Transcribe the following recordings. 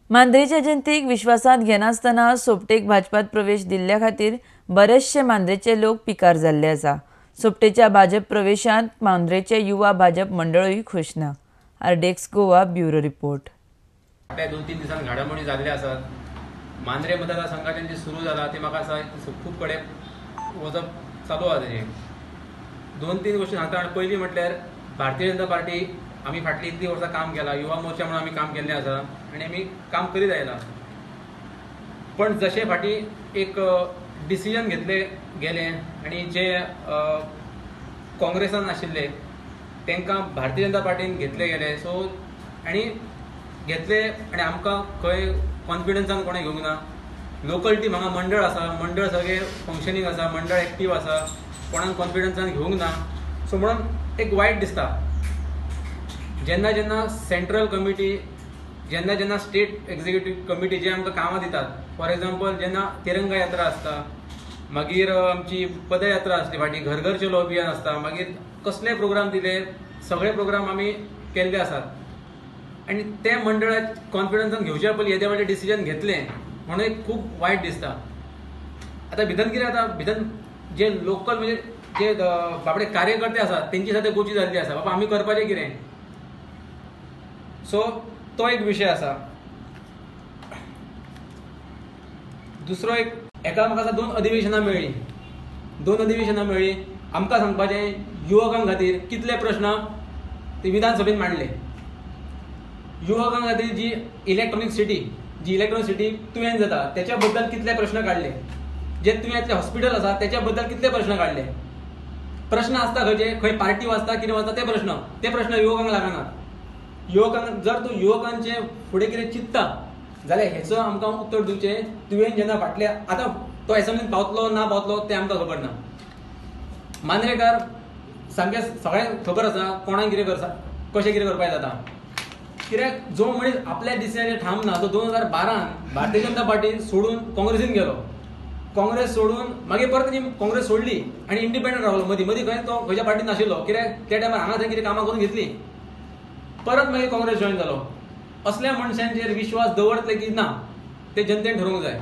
मांद्रेच्या जनतेक विश्वासांत घेनासतना सोपटेक भाजपात प्रवेश दिल्ल्या खातीर बरेचशे मांद्रेचे लोक पिकार जाल्ले आसा. सोपटेच्या भाजप प्रवेशांत मांद्रेचे युवा भाजप मंडळूय खुश ना. RDX Goa bureau report. फाटल्या 2-3 दिसान घडामोडी जाल्ले आसात. मांद्रे मतदारसंघाच्यान जे सुरू जाला ते म्हाका आसा खूब कडेन वचप चालू आसा. तेजें 2-3 गोश्टी सांगता. पयली म्हटल्यार भारतीय जनता पार्टी आमी फाटलीं इतलीं वर्सां काम केलां, युवा मोर्चा म्हणून आमी काम केल्लें आसा आनी आमी काम करीत आयला. पण जशें फाटीं एक डिसिजन घेतले गेलें आनी जे काँग्रेसान आशिल्ले तांकां भारतीय जनता पार्टीन घेतले गेले. सो आनी घेतले आनी आमकां खंय कॉन्फिडन्सान कोणें घेवंक ना. लोकल टीम हांगा मंडळ आसा, मंडळ सगळें फंक्शनींग आसा, मंडळ एक्टीव आसा, कोणाक कॉन्फिडन्सान घेवंक ना. सो म्हणून एक वायट दिसता. जेन्ना जेन्ना सेंट्रल कमिटी, जेन्ना जेन्ना स्टेट एक्झिक्युटीव कमिटी जे आमकां कामां दितात, फॉर एग्जाम्पल जेन्ना तिरंगा यात्रा आसता, मागीर आमची पदयात्रा आसली फाटीं, घर घर चलो अभियान आसता, मागीर कसले प्रोग्राम दिले, सगळे प्रोग्राम आमी केल्ले आसात. आनी ते मंडळाक कॉन्फिडन्सान घेवच्या पयलीं येदे व्हडलें डिसिजन घेतलें म्हणून एक खूब वायट दिसता. आतां भितर कितें जाता, भितर जे लोकल म्हणजे जे बाबडे कार्यकर्ते आसात तेंची सद्या गोची जाल्ली आसा, बाबा आमी करपाचें कितें. सो तो एक विशय आसा. दुसरो एक एका म्हाका आसा 2 अधिवेशनां मेळ्ळीं, 2 अधिवेशनां मेळ्ळीं. आमकां सांगपाचें युवकां खातीर कितले प्रश्न ते विधानसभेन मांडले. युवकां खातीर जी इलेक्ट्रॉनीक सिटी, जी इलेक्ट्रॉनीक सिटी तुयेन जाता तेच्या बद्दल कितले प्रश्न काडले, जे तुयेंतले हॉस्पिटल आसा तेच्या बद्दल कितले प्रश्न काडले. प्रश्न आसता खंयचे, खंय पार्टी वाचता कितें वाचता ते प्रश्न, ते प्रश्न युवकांक लागनात. युवकांक जर तूं युवकांचे फुडें कितें चिंत्ता जाल्यार हेचो आमकां उत्तर दिवचें तुवें जेन्ना फाटले. आतां तो एसेंब्लीन पावतलो ना पावतलो तें आमकां खबर ना. मांद्रेकार सामकें सगळ्यांक खबर आसा कोणाक कितें करता, कशें कितें करपाक जाता. कित्याक जो मनीस आपल्या डिसिजनाचेर ठाम ना तो 2012 भारतीय जनता पार्टी सोडून काँग्रेसीन गेलो, काँग्रेस सोडून मागीर परत तेणी काँग्रेस सोडली आनी इंडिपेंडंट रावलो. मदीं मदीं खंय तो खंयच्या पार्टीन नाशिल्लो, कित्याक त्या टायमार हांगा थंय कितें कामां करून घेतली, परत मागीर काँग्रेस जॉयन जालो. असल्या मनशांचेर विश्वास दवरतले की ना ते जनतेन ठरोवंक जाय.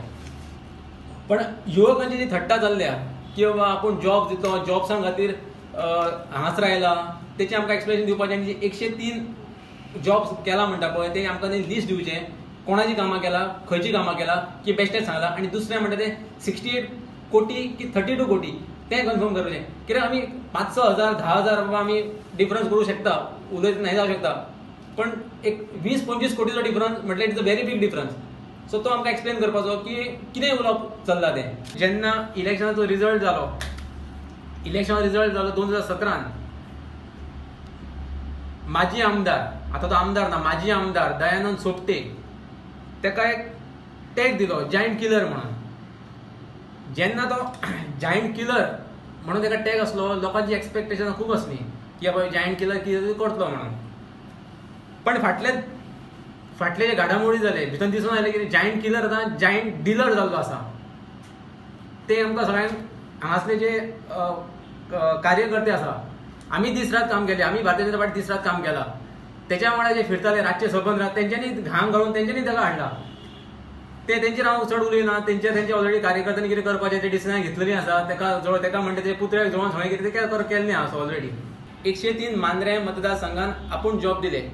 पण युवकांची जी थट्टा चल्ल्या की बाबा आपूण जॉब दितलो, जॉब्सां खातीर हांगासर आयला, तेचें आमकां एक्सप्लेनेशन दिवपाचें. आनी 103 जॉब्स केला म्हणटा पळय ते आमकां लिस्ट दिवचें, कोणाची कामां केला, खंयची कामां केला की बेश्टेच सांगला. आनी दुसरें म्हणटा ते 68 कोटी की 32 कोटी तें कन्फर्म करपाचें. कित्याक आमी 5-6 हजार 10,000 बाबा आमी डिफरन्स करूं शकता, उलयत नाही जावं शकता, पण एक 20-25 कोटीचो डिफरन्स म्हटल्यार it's a very big difference. So तो आमकां एक्सप्लेन करपाचो की कितें उलोवप चल्लां तें. जेन्ना इलेक्शनाचो रिजल्ट जालो, इलेक्शनाचो रिजल्ट जालो 2017 माजी आमदार, आतां तो आमदार ना, माजी आमदार दयानंद सोपटे ताका एक टॅग दिलो जायंट किलर म्हणून. जेन्ना तो जायंट किलर म्हणून ताका टॅग आसलो, लोकांची एक्सपेक्टेशन खूब आसली की बाबा जायंट किलर कितें करतलो म्हणून. पण फाटले फाटले जे घडामोडी जाले भितर दिसून आयलें की जायंट किलर आतां जायंट डिलर जाल्लो आसा. ते आमकां सगळ्यांक हांगासले जे कार्यकर्ते आसा, आमी दीस रात काम केलें, आमी भारतीय जनता पार्टी दीस रात काम केलां, तेच्या वांगडा जे फिरताले रातचे सबंद रात तेंच्यांनी घाम घालून तेंच्यांनी ताका हाडला. ते तेंचेर हांव चड उलयना, तेंचे तेंचे ऑलरेडी कार्यकर्त्यांनी कितें करपाचें ते डिसिजन घेतलेलीं आसा. ताका जवळ ताका म्हणटा ते पुतळ्याक जवळ सगळें कितें तें केल्लें आसा ऑलरेडी. 103 मांद्रें मतदारसंघान आपूण जॉब दिले,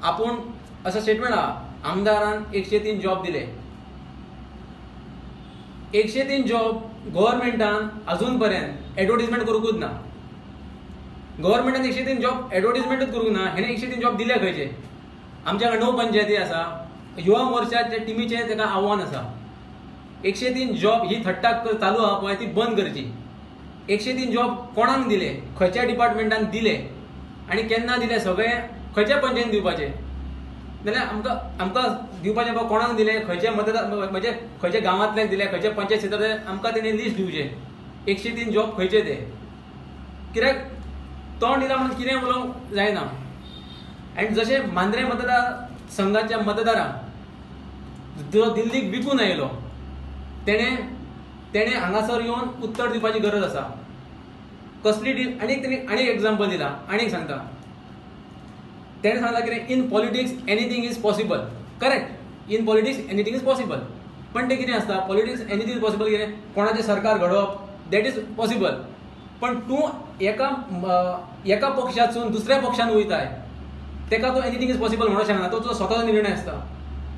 आपूण असो स्टेटमेंट आहा, आमदारान 103 जॉब दिले. 103 जॉब गव्हर्मेंटान अजून पर्यंत एडवर्टीजमेंट करूंकूच ना. गव्हर्मेंटान 103 जॉब एडवर्टीजमेंटूच करूंक ना. हेणे 103 जॉब दिले खंयचे? आमच्या कडेन 9 पंचायती आसा, युवा मोर्चाच्या टिमीचें ताका आव्हान आसा. 103 जॉब ही थट्टा चालू आहा पळय ती बंद करची. 103 जॉब कोणाक दिले, खंयच्या डिपार्टमेंटान दिले आनी केन्ना दिले, सगळे खंयच्या पंचायतीन दिवपाचे. जाल्यार आमकां आमकां दिवपाचें बाबा कोणाक दिले, खंयच्या मतदार म्हणजे खंयच्या गांवांतल्याक दिले, खंयच्या पंचायत क्षेत्रांतले, आमकां तेणी लिस्ट दिवचें. 103 जॉब खंयचे ते. कित्याक तोंड दिला म्हणून कितें उलोवंक जायना. आनी जशें मांद्रें मतदार संघाच्या मतदारांक जो दिल्लीक विकून आयलो तेणें तेणें हांगासर येवन उत्तर दिवपाची गरज आसा. कसली डील. आनी तेणी आनी एक एग्जाम्पल दिला, आनी एक सांगता, तेणें सांगलां कितें, in politics anything is possible. Correct, In politics anything is possible. पण तें कितें आसता, पॉलिटिक्स एनीथिंग is possible कितें, कोणाचें सरकार घडोवप, that is possible. पण तूं एका एका पक्षातसून दुसऱ्या पक्षान वयताय, तेका तूं एनीथिंग is possible म्हणूंक शकना. तो तुजो स्वताचो निर्णय आसता,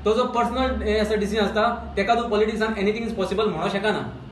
तो जो पर्सनल हें आसता, डिसिजन आसता, तेका तूं पॉलिटिक्सान एनीथिंग is possible म्हणूंक शकना.